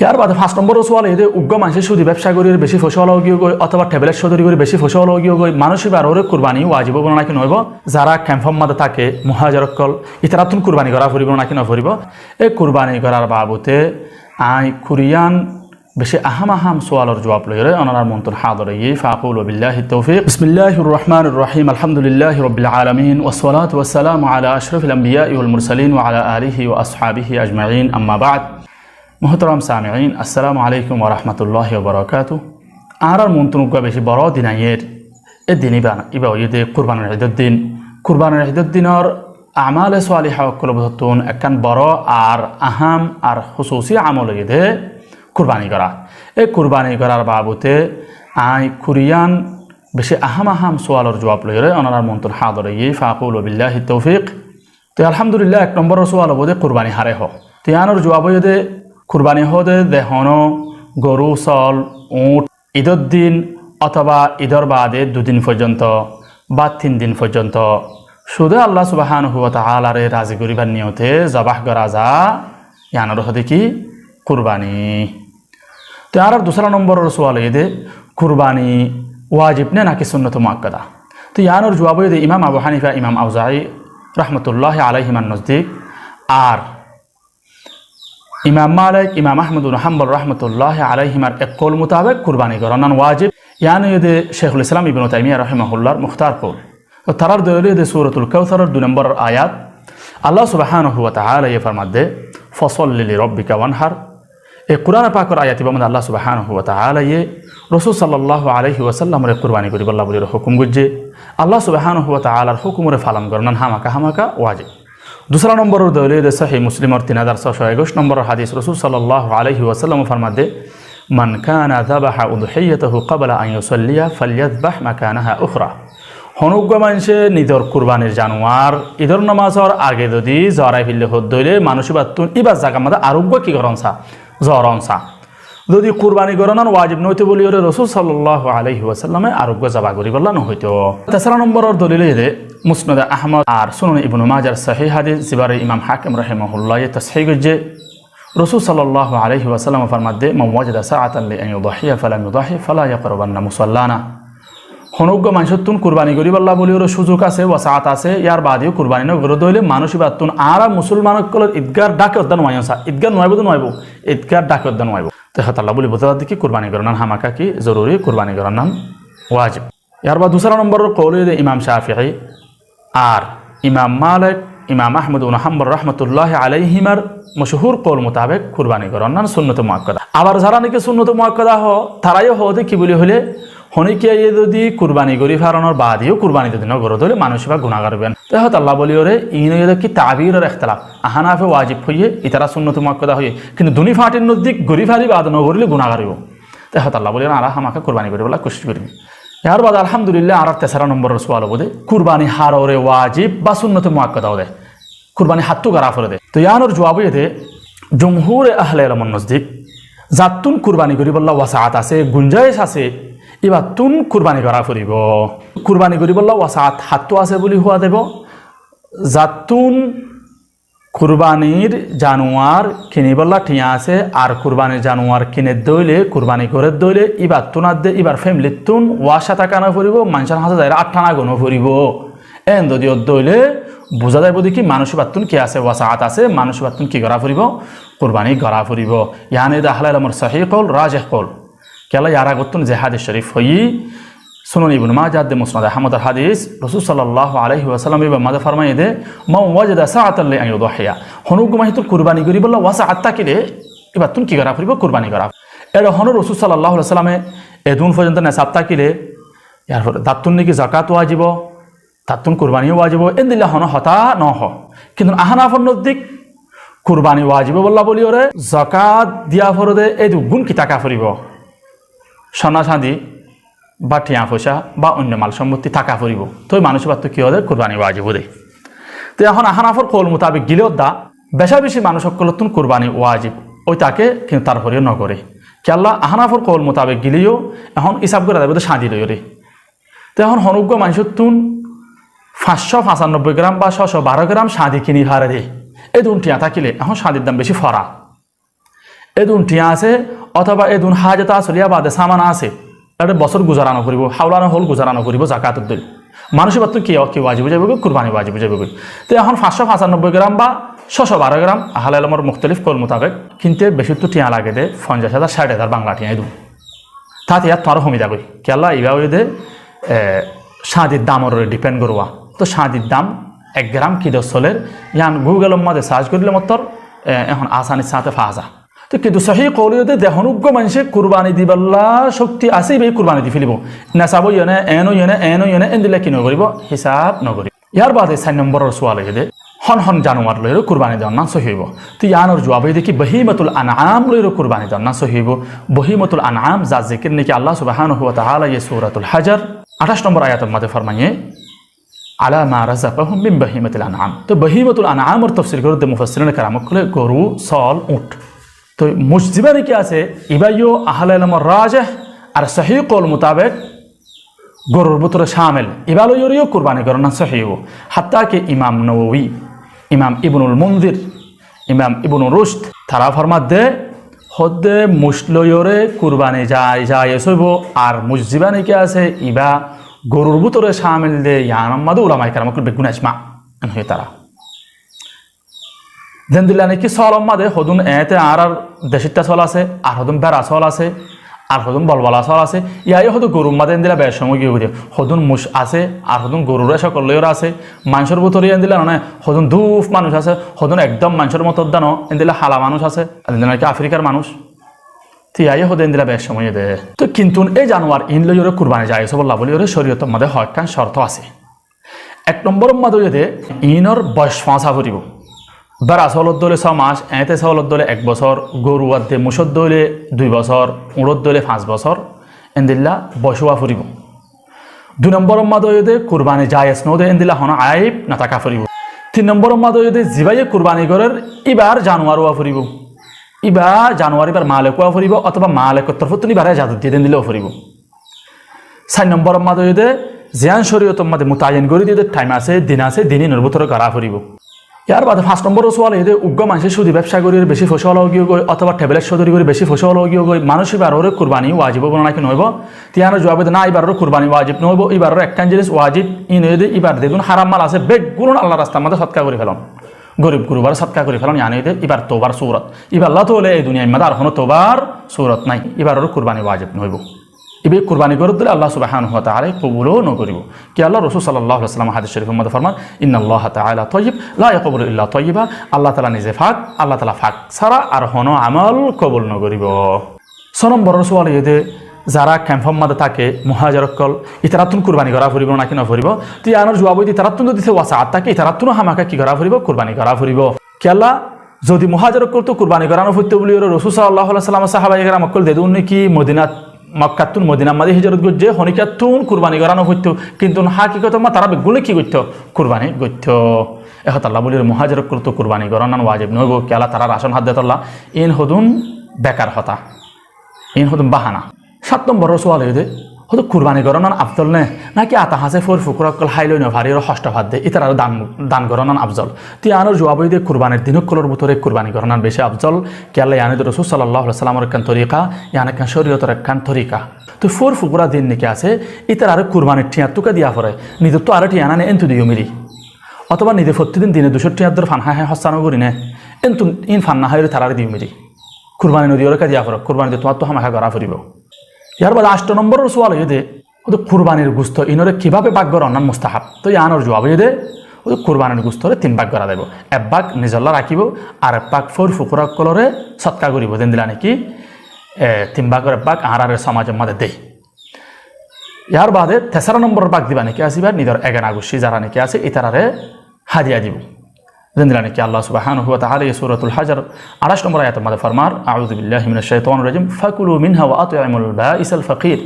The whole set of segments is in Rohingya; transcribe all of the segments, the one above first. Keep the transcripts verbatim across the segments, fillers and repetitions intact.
Yar baade fañs nombor sual óilde, uggwá maincé cúdi bebsa gorí beci foicá ola ói giyói, otóba thebelet códori gorí beci foicá ola ói giyói, manúic íbar uore kurbani wajib óibo né náki no óibo? Zara kemfor maze táke, muhajir ókkol, ítarattún kurbani gorá foribó né náki no foribó? E kurbani gorár babute añí kuriyan beci aham aham sualor juab loiyóre onorar muntun hador óiyi, fa aqulu billahi tawfiq. Bismillahir rahmanir rahim. Alhamdulillahi rabbil alamin. Wassalatu wassalamu ala ashrafil anbiya'i wal mursalin wa ala alihi wa ashabihi ajma'in. Amma ba'd. Muhtaram sami'in, assalamu alaikum wa rahmatullahi wa barakatuh. Añárar muntun uggwá beci boro din aiyér. E din íba, íba óilde kurbanir idor din. Kurbanir idor dinor amale sualiha ókkolor bútottún ekkán boro ar aham ar hususi amol óilde kurbani gorá. E kurbani gorár babute añí kuriyan beci aham aham sualor juab loiyóre onorar muntun hador óiyi, fa aqulu billahi tawfiq. Te alhamdulillah, ek nombor sual óibo de kurbani hare hoó. Te iyanor juab óilde kurbani hoó de de hono goru, sóol, uñth, idor din otóba idor baade dui din foijjonto ba tin din foijjonto cúde Allah subhanahu wa ta'alare razi goríbar niyote zobah gorá za, iyanore hoó de ki kurbani. Te añárar dusára nombor sual óilde kurbani wajib né náki sunnot muakkada? Te iyanor juab óilde Imam Abu Hanifa, Imam Auza'i rahmatullahi alaihimar nozdik ar Imam Malik, Imam Ahmad ibn Hanbal rahmatullahi alaihimar ek koul mutabek kurbani gorannan wajib. Iyan óilde Sheikhul Islam Ibnu Taimiyya rahimahullar mukhtar koul. Te tarar dolil óilde Suratul Kausaror dui nombor ayat. Allah subhanahu wa ta'ala ye formadde, "Fasalli li rabbika wanhar." E Kuran pakor ayat íbar maze Allah subhanahu wa ta'ala ye Rosul sallallahu alaihi wasallamre kurbani goríbolla buli hukum goijje. Allah subhanahu wa ta'alar hukumre falon gorannan hámaka hámaka wajib. Dusára nombor dolil de Sahih Muslimor tin házar sóco ekuic nombor hadis, Rosul sallallahu alaihi wasallam formadde, "Man kana zabaha udhiyatahu qabla an yusalliya falyazbah makanaha ukhra." Hono uggwá maincé nizor kurbanir januar idor nomazor age zodi zorai felle hoó de óile manúic íbattún íbar zagar maze ar uggwá ki goron sa, zoron sa. Zodi kurbani gorannan wajib no óito buli ore Rosul sallallahu alaihi wasallame ar uggwá zobah goríbolla no hoito. Tesára nomboror dolil óilde Musnade Ahmad ar Sunane Ibnu Majar sahih hadis, zibare Imam Hakim rahimahullah ye tasih goijje. Rosul sallallahu alaihi wasallam formadde, "Man wajada sa'atan li an yudahhiya falam yudahhi fala yaqrabanna musallana." Hono uggwá maincóttun kurbani goríbolla buli ore suzuk asé, wasaat asé, yar baade yó kurbani no goré de óile manúic íbattún añára musolman ókkolor idgar dhake odda no aiyon sa, idgar no aibo de no aibo, idgar dhake odda no aibo. Te hétolla buli buzá zadde ki kurbani gorannan hámaka ki zoruri, kurbani gorannan wajib. Yar baade dusára nombor koul óilde Imam Shafi'i ar Imam Malik, Imam Ahmad ibnu Hanbal rahmatullahi alaihimar mochúr koul mutabek kurbani gorannan sunnot muakkada. Abar zara náki sunnot muakkada hoó, tara yó hoó de ki buli óile, honikka ye zodi kurbani gorí faronor baade yó kurbani zodi no goré de óile manúic íba gunagar óibo. Te hétolla buli ore iín óilde ki tabiror ikhtilaf. Ahanafe wajib hoiyé, ítara sunnot muakkada hoiyé. Kintu duni fañtir nozdik gorí fari baade no goríle gunagar óibo. Te hétolla buli ore añára hámaka kurbani goríbolla kucíc goríbo. Yar baade alhamdulillah añárar tesára nombor sual óibo de kurbani harore wajib ba sunnot muakkada óibo de. Kurbani hattú gorá fore de. Te iyanor juab óilde jumhure ahle elmor nozdik zattún kurbani goríbolla wasaat asé, gunjaic asé, íbattún kurbani gorá foribo. Kurbani goríbolla wasaat hattú asé buli hoó zaibo, zattún kurbanir januar kinibolla thiañ asé, ar kurbanir januar kine de óile, kurbani gore de óile, íbattún adde íbar femilittún waca táka no foribo, maincór hañsé zaire aththá no gona foribo. En zodi ódde óile buzá zaibo de ki manúic íbattún ki asé, wasaat asé, manúic íbattún ki gorá foribo, kurbani gorá foribo. Iyan óilde ahle elmor sahih koul, rajeh koul. Kiyólla yar agottún ze hadis shorif hoiyí, Sunan Ibnu Majah de Musnad Ahmador hadis, Rosul sallallahu alaihi wasallam íbar maze formaiyé de, "Man wajada sa'atan li an yudahhiya." Hono uggwá maincóttun kurbani goríbolla wasaat tákile, íbattún ki gorá foribo? Kurbani gorá. Ere hono Rosul sallallahu alaihi wasallame edun foijjonto nesab tákile, yar fore zattún náki zakat wajib, tattún kurbani wajib, endilla hono hotá no hoó. Kintu Ahanafor nozdik kurbani wajib bolla buli ore zakat diya fore de, edun ki táka foribo? Sona sandi ba thiañ foicá ba oinno mal sompotti táka foribo. Toi manúic íbattú ki óibo de? Kurbani wajib óibo de. Te ehón Ahanafor koul mutabek gile odda beca beci manúic ókkolóttun kurbani wajib ói táke, kintu tarfore yó no goré. Kiyólla Ahanafor koul mutabek gile yó ehón isab gorá zaibo de sandi loiyóre. Te ehón hono uggwá maincóttun fañs cót fañsanobboi gram ba só cót baró gram sandi kini fare de, edun thiañ tákile ehón sandir dam beci fora. Edún thiañ asé, otóba edún hájat asoliya bade saman asé. Ede bosór guzara noforibó, haulana houl guzara noforibó, zakat uddil. Manúic íbattú ki, ki wajib ói zaibogói, kurbani wajib ói zaibogói. Te ehón fañs cót fañsanobboi gram ba só cót baró gram, ahle elomor muktalif koul mutabek, kinte becittú thiañ lage de, fonjaic házar, cáith házar Bangla thiañ edún. Tate yar tuáñra homi zagói. Kiyólla iba óiye de, e, cáñdir damor uore dipend gorówa. Tó cáñdir dam ek gram ki dor soler, yián Google or mazé saarc goríle mottor, e, ehón asanir sáñte faa za. Tó kintu sohí koul óiye de, zehón uggwá maincé kurbani dibálla cókti asé, iba kurbani di félaibo. Nesab óiye né, eén óiye né, eén óiye né, endilla ki nogoríbo, hísab nogoríbo. Yar bade sair nombor or sual óiye de, hon hon januar loiyóre kurbani donnan sohí óibo? Tó yiánor juab óiye de ki, bahimatul an'am loiyóre kurbani donnan sohí óibo. Bahimatul an'am, zar zikir niki Allah subhanahu wa ta'ala ye Suratul Hajar athaic nombor ayator mazé formaiye, "Ala ma razaqahum min bahimatil an'am." Tó bahimatul an'am or tofsir goródde mufassirine keram ókkole goru, sóol, uñth. Tó muc ziba niki asé, iba yó ahle elomor rajeh ar sohí koul mutabek gorur bútore cámil. Iba loiyóre yó kurbani gorónnan sohí óibo. Hatta ki Imam Nawawi, Imam Ibnul Munzir, Imam Ibnu Rushd, tará formadde, hoódde muc loiyóre kurbani jai-, jaiz óibo, ar muc ziba niki asé, iba gorur bútore cámil de, yián or mazé ulamaye keram ókkol beggún ejma, en hoiyé tará. Zendilla niki sóolor mazé hodún eéñte añárar decitta sóol asé, ar hodún bera sóol asé, ar hodún bolbola sóol asé, yían yó hodún gorur mazé endilla bec cómoi giyói de. Hodún muc asé, ar hodún gorur e cókol loiyóre asé, maincór bútore endilla noó, hodún duf manúic asé, hodún ekdom maincór moto dano, endilla hala manúic asé, endilla niki Afrikar manúic. Tó yían yó hodún endilla bec cómoi de. Tó kintu e januar iín loiyóre kurbani jaiz óibolla bóliyoré córiyotor mazé hoekkán corto asé. Ek nombor or mazé óiye de, iínor boyos foóñsa foribó. Bera sóol ódde óile só mac, eéñte sóol ódde óile ek bosór, goru adde muc ódde óile dui bosór, uñth ódde óile fañs bosór, endilla boyos ówa foribó. Dui nombor or mazé óiye de, kurbani jaiz noó de endilla honó aib no táka foribó. Tin nombor or mazé óiye de, zibáye kurbani gorér, íbar januar ówa foribó. Íba januar íbar malek ówa foribó, otóba malekor torfóttun íbare ejazot diyé de endilla ówa foribó. Sair nombor or mazé óiye de, ziyán córiyotor mazé mutayin gorí diyé de thaim asé, din asé, din iínor bútore gorá foribó. Yar bade fañs nombor or sual óiye de, uggwá maincé cudi bebsa gorí beci foicá wala ói giyói, otóba teblet códori gorí beci foicá wala ói giyói, manúic íbaroré kurbani wajib óibo né náki noóibo? Tó yíanor juab óiye de, na, íbaroré kurbani wajib noóibo, íbaroré ekkán jinis wajib, iín óiye de, íbar zedún háram mal asé, beggún Allah rastar mazé sódka gorí felon. Gorib gurubare sódka gorí felon, yían óiye de, íbar toubar surot. Íballa tóile ei duniyair mazé ar honó toubar surot nái. Íbaroré kurbani wajib noóibo. Íba kurbani goródde óile Allah subhanahu wa ta'ala ye kobul ó nogoríbo. Kiyólla Rosul sallallahu alaihi wasallam hadis corifor mazé formar, "Inna Allaha ta'ala tayyib, la yaqbalu illa tayyiba." Allah taala nize fak, Allah taala fak sára ar honó amol kobul nogoríbo. Só nombor or sual óiye de, zara kemfor mazé táke, muhajir ókkol, ítarattún kurbani gorá foribó né náki noforibó? Tó yíanor juab óiye de, ítarattún zodi wasaat táke, ítarattún ó hámaka ki gorá foribó? Kurbani gorá foribó. Kiyólla, zodi muhajir ókkoltú kurbani gorá nofoitto bóliyoré Rosul sallallahu alaihi wasallam or sahabaye keram ókkol zedún niki Modinat, Mokkattún Modinar mazé hijrot goijjé, honikkattún kurbani gorá nofoitto, kintu hakikotor mazé tará beggúne ki goittó? Kurbani goittó. E hotálla bóliyoré muhajir ókkoltú kurbani gorónnan wajib noóibo, kiyólla tará racon hádde tolla, iín hodún bekar hotá. Iín hodún bahana. Sát nombor or sual óiye de, hodún kurbani gorónnan afzol né, náki ata hañsé foóir fukura ókkol hái loi nofaríyoré hoctho fadde, ítararé dan, dan gorónnan afzol? Tó yíanor juab óiye de, kurbanir din ókkolor bútore kurbani gorónnan beci afzol, kiyólla yían óiye de Rosul sallallahu alaihi wasallam or ekkán torika, yían ekkán córiyotor ekkán torika. Tó foóir fukura din niki asé, ítararé kurbanir thiañttú ké diya foré, nizottú aré thiañ ané né, entú diyó mili. Otóba nize fottí din dine duicó thiañ dóri fan hái hái hossá nogorí né, entú iín fan noháiyoré tararé diyó mili. Kurbani nodiyóre ké diya foré, kurbani de tuáñttú hámaka gorá foribó. Yar bade ancto nombor or sual óiye de, hodún kurbanir gusto iínoré kibábe bak gorónnan mustahab? Tó yíanor juab óiye de, hodún kurbanir gustoré tin bak gorá zaibo. Ek bak nizolla rakíbo, ar ek bak foóir fukura ókkoloré sódka goríbo, zendilla niki, e, tin bakor ek bak añárar somajor mazé de. Yar bade tesara nombor or bak diba niki asé, íba nizor egana guccí zara niki asé, ítararé hádiya dibo. Zendilla niki Allah subhanahu wa ta'ala ye Suratul Hajar athaic nombor ayator mazé formar, "A'udhu billahi minash shaitanir rajim, fakulu minha wa at'imul ba'isal faqir."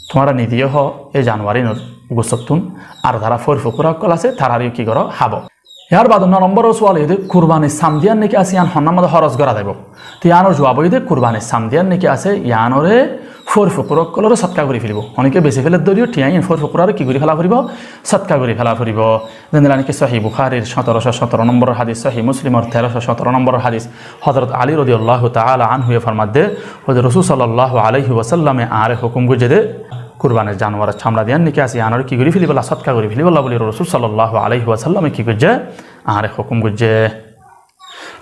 Tuáñra nize yó hó e januar iínor gustottún, ar zara foóir fukura ókkol asé, tararé yó ki goró, hábo. Yar baade no nombor sual óilde, kurbanir sam diyan niki asé, yián honnár maze hóros gora zaibo? Te yiánor juab óilde, kurbanir sam diyan niki asé, yiánoré foir fukur ókkolore sodka gori felibo. Honikka besi fele dóriyo, tiañ yián foir fukur ore ki gori fela foribo? Sodka gori fela foribo. Zendilla niki Sahih Bukharir sóterocó sótero nombor hadis, Sahih Muslimor terocó sótero nombor hadis, Hozrot Ali rodiyallahu taala anhu ye formadde, Hozrot Rosul sallallahu alaihi wasallame añáre hukum goijje de, kurbanir januaror samra diyan niki asé, yiánore ki gori felibolla, sodka gori felibolla buli Rosul sallallahu alaihi wasallame ki goijje, añáre hukum goijje.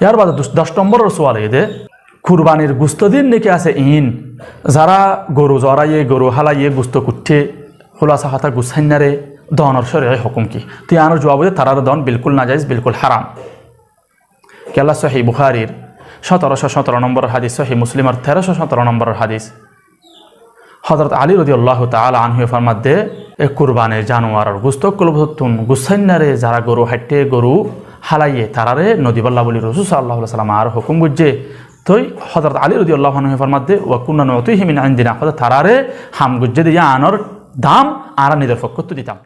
Yar baade dos, dos nombor sual óilde, kurbanir gusto din niki asé iín, zara goru zoraiye, goru halaiye, gusto kutte, hulasa hotá gusáinnare donor córiyote hukum ki? Te yiánor juab óilde, tarare don bilkul najaiz, bilkul háram. Kiyólla Sahih Bukharir sóterocó sótero nombor hadis, Sahih Muslimor terocó sótero nombor hadis, Hozrot Ali rodiyallahu taala anhu ye formadde, e kurbanir januaror gusto ókkolor bútottun gusáinnare zara goru háitte, goru halaiye, tarare no dibolla buli Rosul sallallahu alaihi wasallam añáre hukum goijje. Toi Hozrot Ali rodiyallahu anhu ye formadde, "Wa kunna nu'tihi min indina," hoóde tarare ham goijje de yiánor dam añára nizor fokkóttu ditam.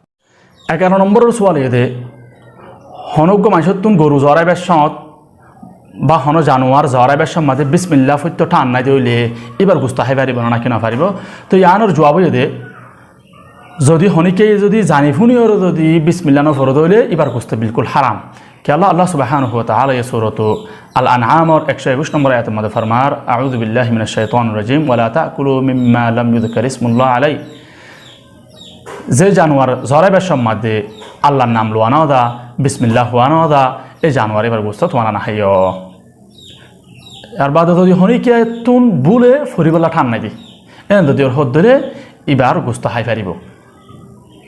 Egaró nombor sual óilde, hono uggwá maincóttun goru zoraibar somot ba hono januar zoraibar somot maze bismillah foitto than nai de óile ibar gusto hái faribo né naki no faribo? Te yiánor juab óilde, zodi honikka zodi zani funi ore zodi bismillah no fore de óile ibar gusto bilkul háram. Kiyólla Allah subhanahu wa taala ye surotu Al-An'amor ekcó ekuic nombor ayator maze formar, "A'udhu billahi minash shaitanir rajim, wa la ta'kulu mimma lam yudhkar ismullahi alayh." Ze januar zoraibar somot maze Allar nam luwa no za, bismillah huwa no za, e januar ibar gusto tuáñra no háiyo. Yar baade zodi honikka ettun bule foribolla than nai de, en zodi or hoddóre ibar gusto hái faribo.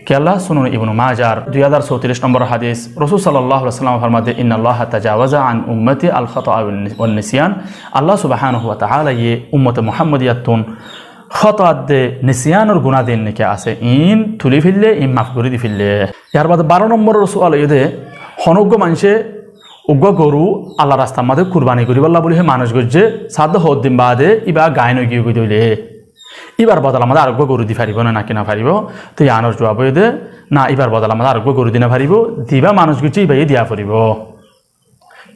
Kiyólla Sunan Ibnu Majar dui házar sótiric nombor hadis, Rosul sallallahu alaihi wasallam formadde, "Inna Allaha tajawaza an ummati al khata wan nisyan." Allah subhanahu wa taala ye ummote Muhammadiyattun khata de nisyanor guná din niki asé, iín tuli felle, iín maf gori di felle. Yar baade baró nombor sual óilde, hono uggwá maince uggwá goru Allar rastar maze kurbani goribolla buli he manus goijje, sadde hoddin baade iba gain ói giyói de óile, ibar bodolar maze areggwá goru di faribo né naki no faribo? Te yiánor juab óilde, na, ibar bodolar maze areggwá goru di no faribo, ziba manus goijje ibaye diya foribo.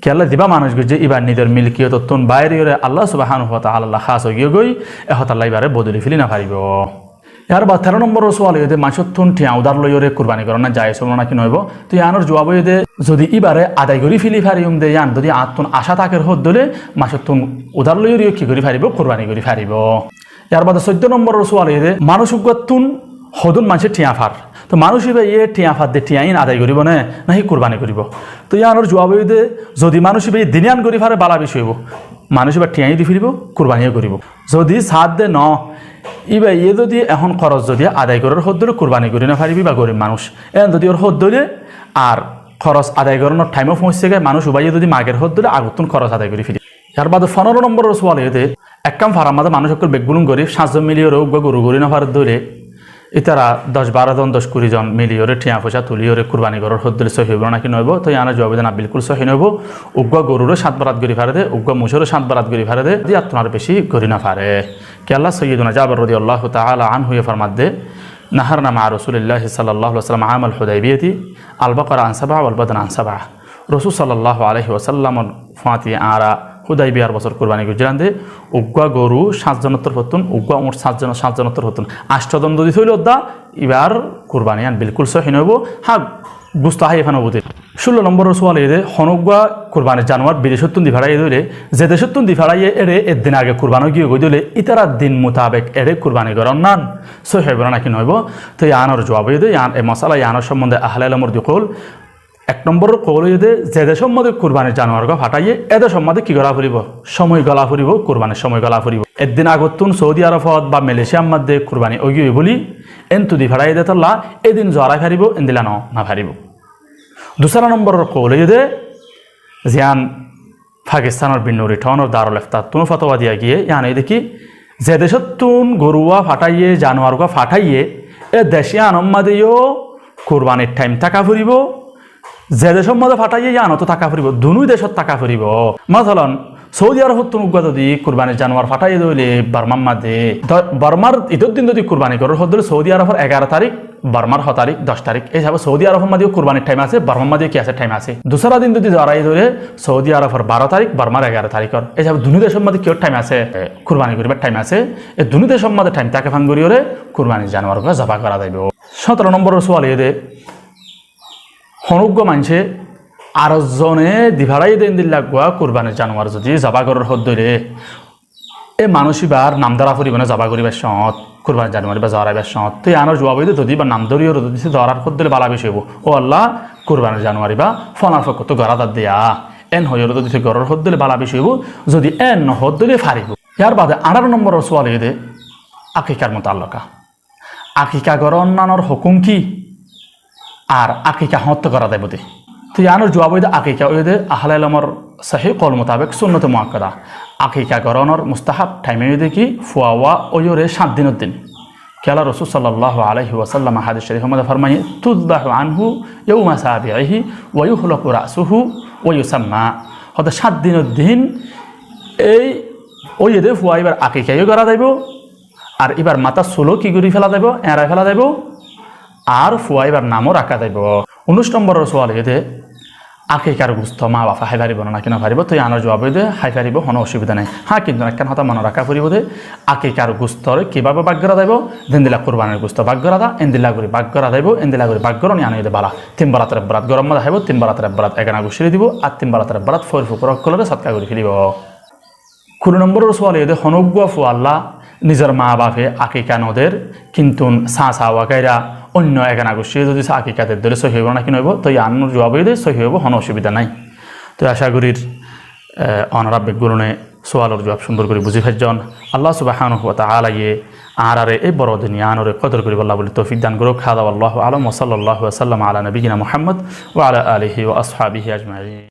Kiyólla ziba manus goijje iba nizor milkiyotottun bair ói ore Allah subhanahu wa taala lla hás ói giyói, e hotálla ibare bodoli feli no faribo. Yar baade teró nombor sual óilde, maincóttun thiañ udar loi ore kurbani gorón na jaiz óibo né naki no óibo? Te yiánor juab óilde, zodi ibare adai gori feli fariyum de yián zodi añáttun acá táker hoddóre, maincóttun udar loi ore ki gori faribo? Kurbani gori faribo. Yar baade soiddo nombor sual óilde, manus uggwáttun hodún maince thiañ far. Te manus ibaye thiañ fadde thiañ iín adai goribo né, naki kurbani goribo? Te yiánor juab óilde, zodi manus ibaye diniyan gori fare bála beci óibo. Manus iba thiaño di faribo, kurbaniyo goribo. Zodi sadde no, ibaye zodi ehón koros zodi adai gorer hoddóre kurbani gori no faribo, iba gorib manus. En zodi or hoddóre ar koros adai goronor thaimo foóñiccé goi, manus ubaye zodi mager hoddóre agottún koros adai gori feli. Yar baade fonero nombor sual óilde, ekkán farar maze manus ókkol beggún gorib, sáñtzon mili ore uggwá goru gori no fare de óile, itara doc baró zon, doc kuri zon mili ore thiañ foicá tuli ore kurbani gorer hoddóre sóhi óibo né naki no óibo? Te yiánor juab óilde na, bilkul sóhi no óibo. Uggwá gorure sáñt barat gori fare de, uggwá mucóre sáñt barat gori fare de, iyattun ar beci gori no fare. Kiyólla Sayyiduna Jabir rodiyallahu taala anhu ye formadde, "Naharna ma'a Rasulillahi sallallahu alaihi wasallam amal Hudaybiyati al-baqara an sab'a wal badana an sab'a." Rosul sallallahu alaihi wasallamor fúañti añára Hudaybiyar bosór kurbani goijjílam de, uggwá goru sáñtzonor torfóttun, uggwá uñth sáñtzon, sáñtzonor torfóttun. Añctho zon zodi sóilo de, ibar kurbani yián bilkul sóhi no óibo. Há, gusto hái fán óibo de. Cúllo nombor sual óilde, hono uggwá kurbanir januar bidecóttun di façaiye de óile, ze decóttun di façaiye ére eddin age kurban ói giyói de óile, itarar din mutabek ére kurbani gorón nan sóhi óibo né naki no óibo? Te yiánor juab óilde, yián, e mosala yiánor sombonde ahle elomor dui koul. Ek nombor koul óilde, ze decór maze kurbanir januar uggwá façaiye, e decór maze ki gora foribo? Cómoi gola foribo, kurbanir cómoi gola foribo. Eddin agottún Saudi Arobot ba Malaysiar maze kurbani ói giyói buli, entú di façaiye de tolla, edin zorai faribo, endilla no, no faribo. Dusára nombor koul óilde, ziyán Pakistanor Binnuri Thawanor Darul Iftattún fotowa diya giyé, yián óilde ki, ze decóttun goru uggwá façaiye, januar uggwá façaiye, e dec yiánor maze yó kurbanir thaim táka foribo, ze decór maze façaiye yiánottu táka foribo, dunú decót táka foribo. Masalan, Soudi Arobottún uggúa zodi kurbanir januar fatáiye dé óile Bormar mazé, do-, Bormar idor din zodi kurbani gorór hoódde óile Soudi Arobor egaró tarík, Bormar ho tarík, doc tarík. Ei hísabe Soudi Arobor mazéyo kurbanir thaim asé, Bormar mazéyo ki asé, thaim asé. Dusára din zodi zoraiyé dé óile Soudi Arobor baró tarík, Bormar egaró taríkor. Ei hísabe dunú decor mazé ki thaim asé, e, kurbani goríbar thaim asé. E dunú decor mazé thaim táke fán goríyoré kurbanir januar uggúa zoba gorá zaibou. Cótoro nombor sual óilde, honó uggúa maincé ar zone di faráiye dé endilla uggúa kurbanir januar zodi zoba gorór hoódde óile, e manúic íbar nam dóra foribó né zoba goríbar cómot, kurbanir januar íba zoraibar cómot? Toi iánor juab óilde, zodi íbar nam dóriyoré zodi íte zorar hoódde óile bála beci óibo. Ó Allah, kurbanir januar íba fonar fokkóttu gorá zar dé, en hoiyóre zodi íte gorór hoódde óile bála beci óibo, zodi en no hoódde óile faribó. Yar bade añçáro nombor sual óilde akikar mutallaka. Akika gorón nanor hókum ki? Ar akika hoñtté gorá zaibou dé? Toi iánor juab óilde akika óilde ahle elomor sahih koul mutabek sunnote muakkada. Akika gorónor mustahab thaim óilde ki? Fua óiyoré sát dinor din. Kiyólla Rosul sallallahu alaihi wasallam hadis corifor mazé formaiyé, "Tuzbahu anhu yawma sabi'ihi wa yuhlaqu ra'suhu wa yusamma." Hoódde sát dinor din ei óiye dé fua íbar akika yó gorá zaibou, ar íbar matár sul ó ki gorí féla zaibou, eñrai féla zaibou, ar fua íbar namó raká zaibou. Unnúic nombor sual óilde, akikar gusto mabafe hái faribó né náki no faribó? Toi iánor juab óilde hái faribó, honó osubida nái. Há, kintu ekkán hotá mone raká foribó dé, akikar gustoré kibábe bák gorá zaibou? Zendilla kurbanir gusto bák gorá za, endilla gorí bák gorá zaibou, endilla gorí bák gorón ián óilde bála. Tin barator ek barat goróm mazé háibou, tin barator ek barat egana guccíre dibou, ar tin barator ek barat foir fukur ókkolóre sodka gorí felibou. Kuri nombor sual óilde, honó uggúa fualla nizor mabafe akika no der, kintu sasa wagaira oinno egana guccíye zodi akika der dé óile sóhi óibo né náki no óibo? Toi iánor juab óilde sóhi óibo, honó osubida nái. Toi acá gorír, e, onora beggúne sualor juab cúndor gorí buzí faijjón. Allah subhanahu wa ta'ala ye añáráre ei boro din iánore kodor goríbolla buli toufik dan gorouk. Hada wallahu a'lam wa sallallahu wa sallam ala nabiyyina Muhammad wa ala alihi wa ashabihi ajma'in.